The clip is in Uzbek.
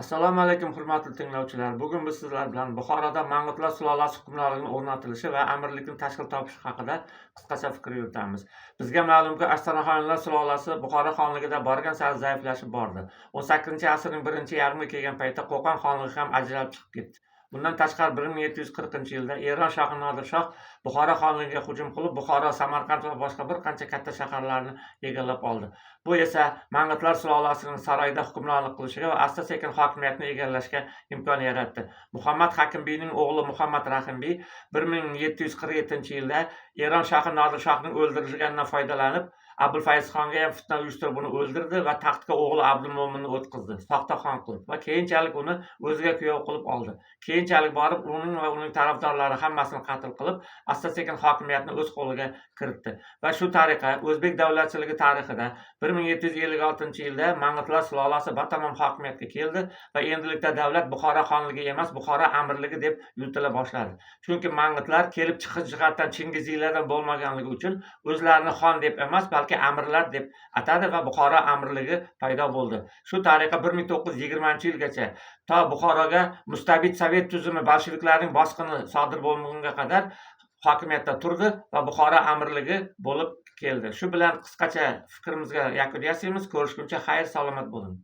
Assalomu alaykum, hurmatli tinglovchilar. Bugun biz sizlar bilan Buxoroda Mang'itlar sulolasi hukmronligining o'rnatilishi va amirlikning tashkil topishi haqida qisqacha fikr yuritamiz. Bizga ma'lumki, Astraxonlar sulolasi Buxoro xonligida borgan sari zaiflashib bordi. 18-asrning birinchi yarmiga kelgan paytda Qo'qon xonligi ham ajralib chiqib ketdi. Bundan tashqari, 1740-yilda Eron shohi Nodir shoh Buxoro xonligiga hujum qilib, Buxoro, Samarqand va boshqa bir qancha katta shaharlarni egallab oldi. Bu esa Mang'itlar sulolasining saroyda hukmronlik qilishiga va asta-sekin hokimiyatni egallashga imkon yaratdi. Muhammad Hakimbiyning o'g'li Muhammad Rahimbiy 1747-yilda Eron shohi Nodir shohning o'ldirilganidan foydalanib, Abulfayzxonga ham fitna uyushtirib, uni o'ldirdi va taxtga o'g'li Abdumo'minni o'tqizdi, soxta xon qilib, va keyinchalik uni o'ziga kuyov qilib oldi. Keyinchalik borib uning va uning tarafdorlari hammasini qatl qilib, asta-sekin hokimiyatni o'z qo'liga kiritdi. Va shu tariqa o'zbek davlatchiligi tarixida 1756-yilda Mang'itlar sulolasi batamom hokimiyatga keldi va endilikda davlat Buxoro xonligi emas, Buxoro amirligi deb yuritila boshladi. Chunki Mang'itlar kelib chiqish jihatdan Chingiziylardan bo'lmaganligi uchun o'zlarini xon deb emas, balki amirlar deb atadi va Buxoro amirligi paydo bo'ldi. Shu tariqa 1920-yilgacha, to Buxoroga mustabid sovet tuzumi, bolsheviklarning bosqini sodir bo'lmagunga qadar hokimiyatda turdi va Buxoro amirligi bo'lib keldi. Shu bilan qisqacha fikrimizga yakun yasaymiz. Ko'rishguncha xayr, salomat bo'ling.